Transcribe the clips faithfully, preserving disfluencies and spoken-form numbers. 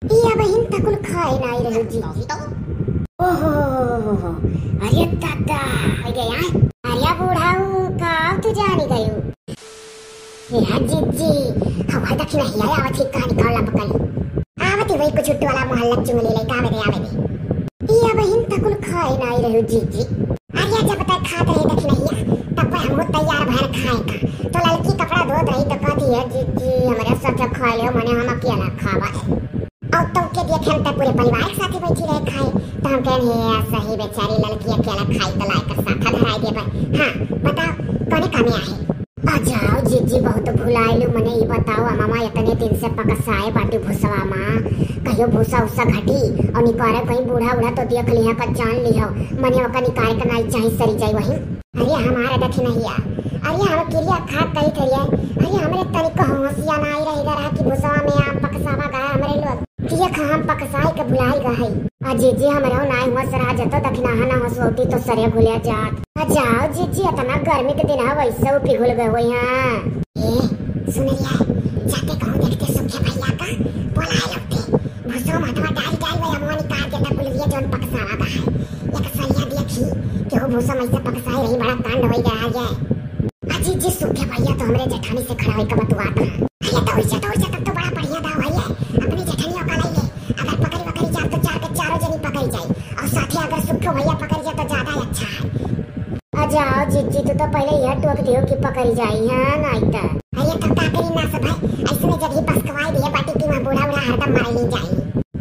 ई अबहिन तकुल खाए नाई रहू जीजी। ओहो, अरे दादा, हो गया। अरे बूढ़ाऊ, का तू जानी गयू? ए, हाँ, जीजी, हवा दखिनहिया आवत ही, कहाँ निकाल ला पकड़। आवत ही वही कुछ उट्टू वाला मोहल्ला चुंगली लइका, आवे दे, आवे दे। ई अबहिन तकुल खाए नाई रहू जीजी। अरे जब तक खात रहे दखिनहिया, तब पर हमहू तैयार भर खाए का। तो ललकी कपड़ा धोत रही तो कहती है, "जीजी, हमरे साथे खाए ले, मने हम अकेला खावा।" और तुमके देखे हम तो पूरे परिवार के साथे बैठी रहे खाए, तो हम कहन, "हे, सही बेचारी ललकी अकेला खाई तो लाए कर साथा धराई देबे।" हाँ, बताओ, कौने कामे आहे? आ जाओ जीजी, बहुत भुलाइलू। मने ई बताओ, अमवा इतने दिन से पकसाए बाटी भूसवा मा, कहियो भूसा उसा घटी और निकारे कहीं बूढ़ा उढ़ा तो देख लिहा का जान लिहो, मने ओका निकारे का नाई चाही सरी जाई वही। अरे हमारे दखिनहिया, अरे हम किरिया खा कही थे ये, अरे हमरे तनिको होशिया नाई रही रहा कि भूसवा में आम पकसावा गया हमरे लोग। किया खा हम पकसाए के भुलाई गए। आ जीजी हमरो नाई हुआ सरा जतो दखिनहा ना हो सोती तो सरे भुलिया जात। आ जाओ जीजी, इतना गर्मी के दिन है, वैसे उ पिघल गए हुए यहाँ। ए, सुन लिया, जाते कहूँ देखते सुखे भैया का, बोलाए लगते। भूसो महतवा डाल डाल वही अमवा निकाल देता कुलविया जौन पकसावा बा है। एक सरिया देखी, केहू भूसो में से पकसाए रही, बड़ा कांड होई गया है। आ जीजी, सुखे भैया तो हमरे जेठानी से खड़ा होई के बतुआत है। अरे दौड़ जा, दौड़ जा, तब तो बड़ा बढ़िया दाव है ये। अपनी जेठानियों का लाई ले। अगर पकड़ी वकड़ी जाए तो चार के चारों जनी पकड़ी जाई। और साथे अगर सुखे भैया पकड़ी जाए तो ज्यादा ही अच्छा है। आ जाओ जीजी, तू तो पहले यह टोक दियो कि पकड़ी जाई, हाँ, नाई तो। अरे तब का करी ना सब है, ऐसे में जब ही बसकवाई दिए बाटी की वहाँ बूढ़ा बूढ़ा हरदम मारे ली जाई।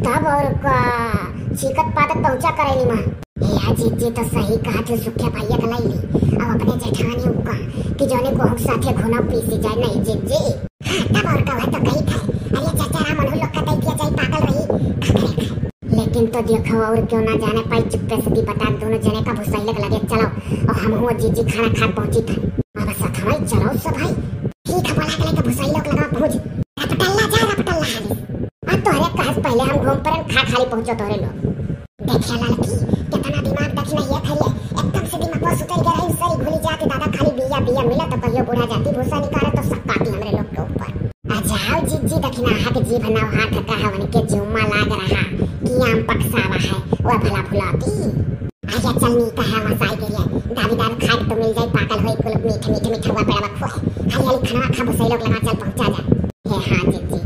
तब और का, चीकत पादत पहुँचा करेली माँ। ए, आ जीजी तो सही कहा थे, सुखे भैया के लाई ली। अब अपने जेठानी उका कि जौने गोहक साथे घुना पीसी जाए, नहीं जीजी। हाँ, तब और का, वह तो कही था। अरे चाचा राम, उन्हों लोग का तय किया जाए, पागल रही, का करे खाए। लेकिन तो देखो, और क्यों ना जाने पाई, चुप्पे से दी बता, दोनों जने का भुसैलक लगे चलो, और हम हुआ जीजी खाना खा पहुँची था। अब सथवाई चलो सब भाई। ठीक है, बोला के लेके भुसैलक लगा पहुँच। रपटल्ला जा, रपटल्ला हाली। अब तोहरे कहस पहले हम घूम परन खा खाली पहुँचो तोहरे लोग। देखिया लड़की, कितना दिमाग दखिनहिया खइले, एकदम से दिमागवा सुतर गया रही, सरी घुली जाती दादा, खाली बिया बिया मिला तो कहियो बूढ़ा जाती, भूसा निकाले तो सब काटी हमरे लोग के ऊपर। आ जाओ जीजी, दखिनहा के जीभ नाव हाथ का हवन के जुम्मा लाग रहा कि आम पकसावा है, वह भला भुलाती। आजा चल नी कहा वहाँ साई के लिए, दाबी दाब खाट तो मिल जाए, पागल होई कुल मीठ मीठ मीठ हुआ बेड़ा बखुआ। हाली हाली खाना खा, भुसैलक लगा चल पहुँचा जा। हे हाँ जीजी।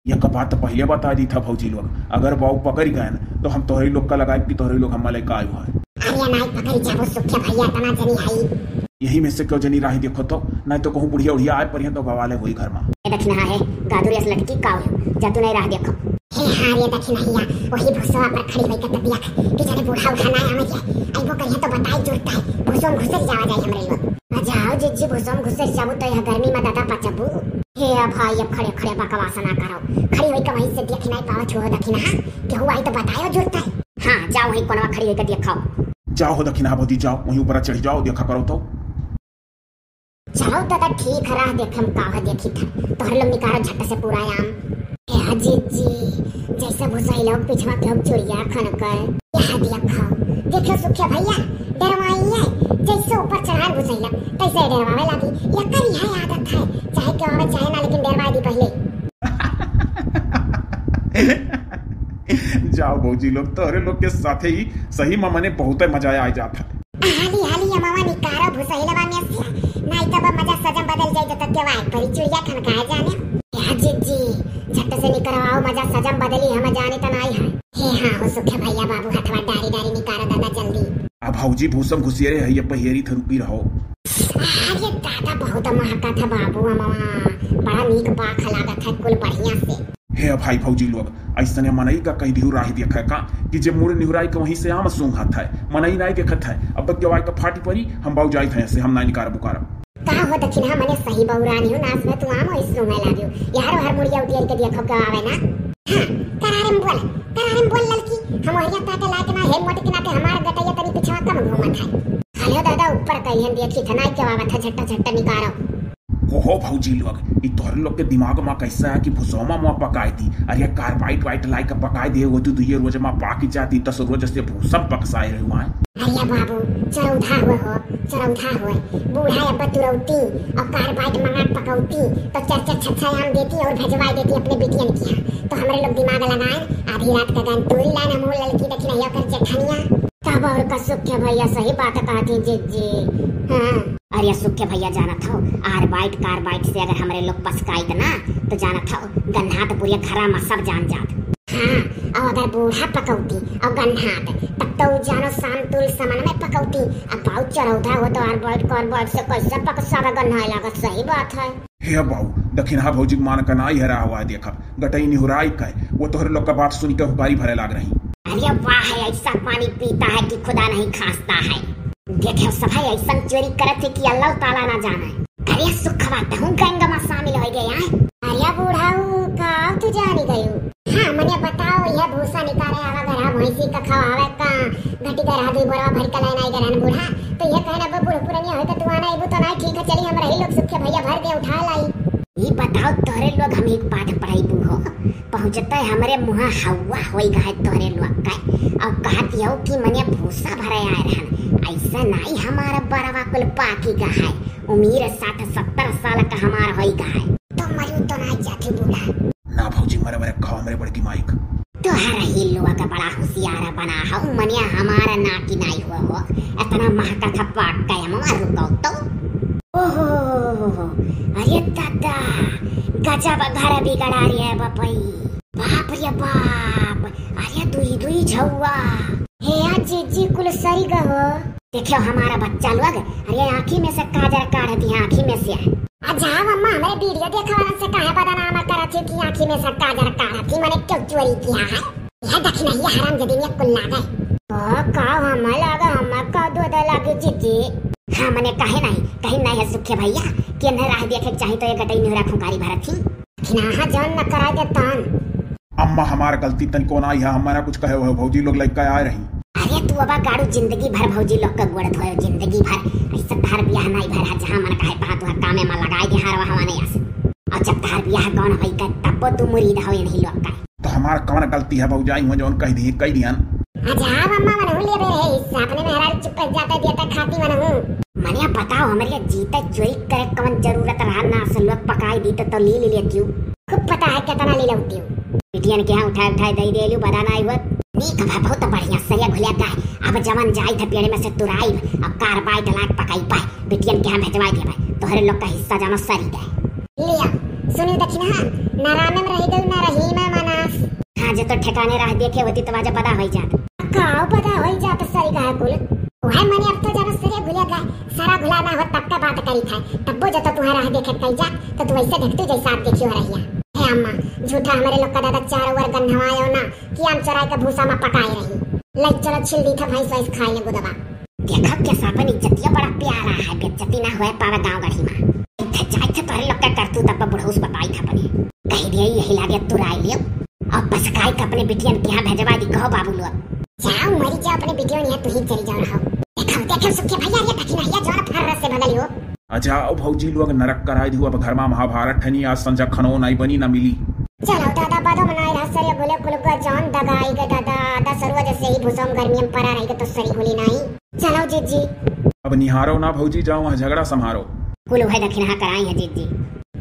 यह का बात तो पहले बता दी था भौजी लोग, अगर बाऊ पकड़ गए न, तो हम तोहरे लोग का लगाए कि तोहरे लोग हम लेके आयो है। अरे नाई पकड़ जाबो सुखे भैया, इतना जनी है। यही में से क्यों जनी राह देखो तो, नहीं तो कहूँ बुढ़िया उढ़िया आए पर तो बवाले वही घर में। ए दखिनहा है, गादुरिया से लटकी का हो, जा तू नहीं राह देखो। हे हाँ रे दखिनहिया, वही भूसवा पर खड़ी होई के तो देख, कि जने बूढ़ा उठा ना आवे जाए, अइबो करिए तो बताई जुड़ता है, भूसो में घुसर जावा जाए हमरे लोग। आ जाओ जीजी, भूसो में घुसर जाबो तो यह गर्मी में दादा पचबू। हे भाई, अब खड़े खड़े बकवास ना करो। खड़ी होई के वहीं से देख नहीं पावा छुओ दखिनहा, केहू आई तो बतायो जुड़ता है। हाँ, जाओ वहीं कोनवा खड़ी होई के देखाओ। जाओ हो दखिनहा भौजी, जाओ वहीं ऊपर चढ़ जाओ, देखा करो तो। चलो दादा, ठीक है, राह देख हम का है देखी था। तोहर लोग निकालो झट से पूरा आम। ए जीजी, जैसे भुसैलक पिछवा केहू चुड़िया खन कर। यह देखो, देखो सुखे भैया, डरवाई है, जैसे ऊपर चढ़ान भुसैलक, तैसे डरवावे लागी। यकर यह आदत है, चाहे केहू आवे, चाहे ना, लेकिन डरवा दी पहले। जाओ भौजी लोग, तोहरे लोग के साथे ही सही में मने बहुते मजा आ जात है। हाली हाली अमवा निकारो भुसैलवा में से, नाई तब मजा सजम बदल जाई, जब तक के वाई परी चुड़िया खनकाए जाने। या जीजी, झट से निकरवाओ, मजा सजम बदली हम जाने त नाई है। हे हाँ हो सुखे भैया बाबू, हथवा डारी डारी निकारो दादा जल्दी। अब भौजी भूसम घुसियरे है, ये पहियरी थे रुकी रहो। अरे दादा, बहुत महका था बाबू अमवा, बड़ा नीक बाख लागत है कुल बढ़िया से। हे भाई भौजी लोग, ऐसने मनई का कह दिहु राह देखा का कि जे मुड़ निहुराई के वहीं से आम सूंघत है, मनई नाई देखत है। अब तक के वाई का फाटी परी, हम बाऊ जाइत है, ऐसे हम नाई निकारब उकारब। का हो दखिनहा, मने सही बौरानी हो, नास में तू आम होई सूंघे लागियो। यार हर मुड़िया उठियल के देखो के आवे ना। हाँ, करारे में बोल, करारे में बोल ललकी, हम हरिया ताके लायक ना है, मोट के नाते हमार गटैया तनी पिछवा कम घूमत है। हेलो दादा, ऊपर कहियन देखी थनाई के आवत है, झट्टा झट्टा निकारो। कहो भौजी लोग, ई तोहरे लोग के दिमाग मा कैसा है कि भूसवा मा पकाई दी? अरे कार्बाइट वाइट लाई के पकाई दे, वो तो दुइये रोज मा पाकी जाती, दस रोज से भूसा मा पकसाए रहे हुआ है। अरे बाबू, चरौधा हुए हो, चरौधा हुए। बूढ़ा अब्बा तुरौती और कार्बाइट मंगा पकौती, तो चार चार छह छह आम देती और भेजवाई देती अपने बिटियन किहाँ। तो हमरे लोग दिमाग लगाए, आधी रात का गन तूरी लाइन हम ललकी देखी नहीं ओकर जेठनिया। तब और का सुखे भैया सही बात कहती जिज्जी। हाँ। अरे सुखे भैया जानत हो, आर बाइट कार बाइट से अगर हमरे लोग पसकाइत ना, तो जानत हो गन्हात पूरे घरा मा सब जान जात। हाँ, और अगर बूढ़ा पकौती और गन्हात, तब तो उ जानो साम तुल समन में पकौती। अब बाऊ चरौधा हो तो आर बाइट कार बाइट से कैसे पक सारा गन्हाए लागत, सही बात है। हे बाऊ, दखिनहा भौजी के मान का नाई हरा हुआ है, देखा, गटई निहुराई कहे, वो तोहरे लोग का बात सुन के हुकारी भरे लाग रही। अरे वाह है, ऐसा पानी पीता है कि खुदा नहीं खांसता है। देखे सब है ऐसा चोरी करत है कि अल्लाह ताला ना जाने। अरे सुखवा, तहूँ गैंग मा शामिल हो गया है। अरे बूढ़ाऊ, का तू जानी गयू? हाँ, मने बताओ, यह भूसा निकाले आवा, गरहा भैंसी का खवावे का, घटी गरहा दुई बोरवा भर के लेना आई गरहन बूढ़ा। तो ये कहना अब बूढ़ पुरनिया होई तो तू आना अइबू तो नाई ठीक है, चली हम रही लोग सुखे भैया भर दे उठा लाई। ई बताओ तोहरे लोग हम एक पाठ पढ़ाईबू हो, पहुँचते हमरे मुँहा हवा होई गए तोहरे लोग का। और कहत हो कि मने भूसा भरे आए रहन, ऐसा नाई हमारा बरवा कुल पाकी गए, उम्मीद साठ सत्तर साल का हमार होई गए। तो मरू तो नाई जाती बूढ़ा। ना भौजी, मरे मरे खाओ हमरे बड़की माई का। तोहर ही लोग बड़ा होशियार बना हो, मनिया हमारा ना कि नाई हुआ हो, इतना महका था पाक का हम रुको तो। ओहो, अरे दादा, गजब घर बिगड़ा रे बपई। बाप रे बाप, अरे दुई दुई झौआ। हे आ जीजी कुल सरी गहो। देखियो हमारा बच्चा लोग, अरे आँखी में से काजर काढ़ दिया, आँखी में से। अच्छा अम्मा, हमरे वीडियो देखे वालन से काहे बदनाम करत हो कि आँखी में से काजर काढ़त ही, मने क्यों चोरी किया है? यह दखिनहिया हरामजादी में कुल लागे। ओ का हम लागे, हम का दो दे लागे जीजी? हाँ मने काहे नहीं, कहीं नहीं है सुखे भैया कि इन्हें राह देखे के चाही तो ये गटई निहुरा खुंकारी भरत ही। दखिनहा जौन न कराई दे तन। अम्मा, हमार गलती तनिको नाई है, हमारा कुछ कहे हो भौजी लोग लइका आए रही। अरे तू अबा गाड़ू जिंदगी भर भौजी लोग का गोड़ धोयो, जिंदगी भर। ऐसा तहार बियाह नाई भर है, जहाँ मन कहे तहाँ तुहा कामे मा लगाई दे, हारवा हवा नहीं आस। और जब तहार बियाह गौन होई का, तब्बो तू मुरीद हो इन्हीं लोग का। तो हमार कौन गलती है भौजाई, हुआ जौन कह दी, कह दियन। अच्छा अम्मा, मन हुन लिए बेरे हिस्सा, अपने मेहरारू चुप जाते दिया तक खाती मन हूँ। मनिया बताओ, हमरे जीते चोरी करे कौन जरूरत रहा, ना से लोग पकाई दी तो, तो ली, ली लेती हूँ। खूब पता है कितना लीलौती हूँ। बिटियन के यहाँ उठाए उठाए दई देलू, बदा नाई हुआ। नीक भा, बहुत बढ़िया, सरिया घुलिया का है। अब जवन जाई था पेड़ में से तुराई, अब कारबाई डलाक पकाई पाए, बिटियन के यहाँ भेजवाई देबे, तोहरे लोग का हिस्सा जानो सरी दे। लिया, सुनी दखिनहा, ना रामे में रही गई, ना रहीम में मनास। हाँ, जे तो ठिकाने राह देखे होती तो आजा बदा होई जात। काओ बदा होई जात सरी का है कुल। वह मने अब तो जानो सरिया घुलिया गए, सारा घुला ना हो तब का बात करी था, तब्बो जो तो तुम्हारा राह देखे कई जा, तो तू ऐसे देखती जैसा आप देखी हो रहिया। हे अम्मा, झूठा हमारे लोग का दादा चारों ओर गन्हवायो ना, कि आम चोराई के भूसा मा पकाए रही। लई चलो छिल दी था भैंस वैंस खाए ले गुदवा। देखो कैसा अपन इज्जतिया बड़ा प्यारा है, बेइज्जती ना हुए पावे गाँव गढ़ी मा। इधर जाए थे तोहरे लोग का करतूत अब बुढ़ौस बताई था अपने। कही दिए यही लागे तुराई लियो। अब बस काय के अपने बिटियन के यहाँ भेजवा दी, कहो बाबू लोग। जाओ मरी जाओ अपने बिटियन यहाँ, तू ही चली जाओ रहो। देखो, देखो सुखे भैया, ये दखिनहिया जोर फर्र से भगल हो। अच्छा, आओ भौजी लोग, नरक कराई दियो अब घर मा महाभारत ठनी, आज संझा खनो नाई बनी ना मिली। चलो दादा, बदो मनाई रहा सरिया घुले कुल को जौन दगाई गे दादा, दस रोज से ही भूसों गर्मी में परा रही गे तो सरी घुली नाई। चलो जीजी। अब निहारो ना भौजी, जाओ वहाँ झगड़ा संभारो। कुल वह दखिनहा कराई है जीजी।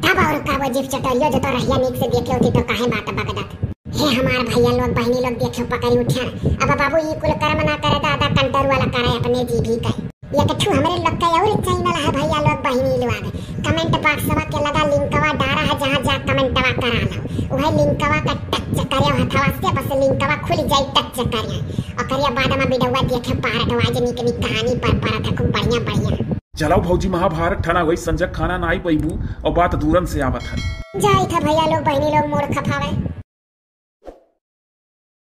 तब और का वो जीव चटरियो जो तो रहिया नीक से देखे होती तो काहे बात बगदत। हे हमार भैया लोग, बहनी लोग, देखो पकड़ी उठिया। अब बाबू ई कुल कर्म ना करे दादा, कंटर वाला करे अपने जीभी का। एक ठू हमरे लोग का और चैनल है भैया लोग, बहिनी लोग, कमेंट बॉक्सवा के लगा लिंकवा डारा है, जहाँ जा कमेंटवा करा लो। वह लिंकवा का टच करे हथवा से, बस लिंकवा खुल जाई, टच करे। ओकरे बाद में वीडियोवा देखे, पार्ट वाइज निक निक कहानी पर परत है, खूब बढ़िया बढ़िया। चलो भौजी, महाभारत ठना वही संझा खाना ना आई पैबू और बात दूरन से आवत है। जाई था भैया लोग, बहिनी लोग, मोड़ खपावे।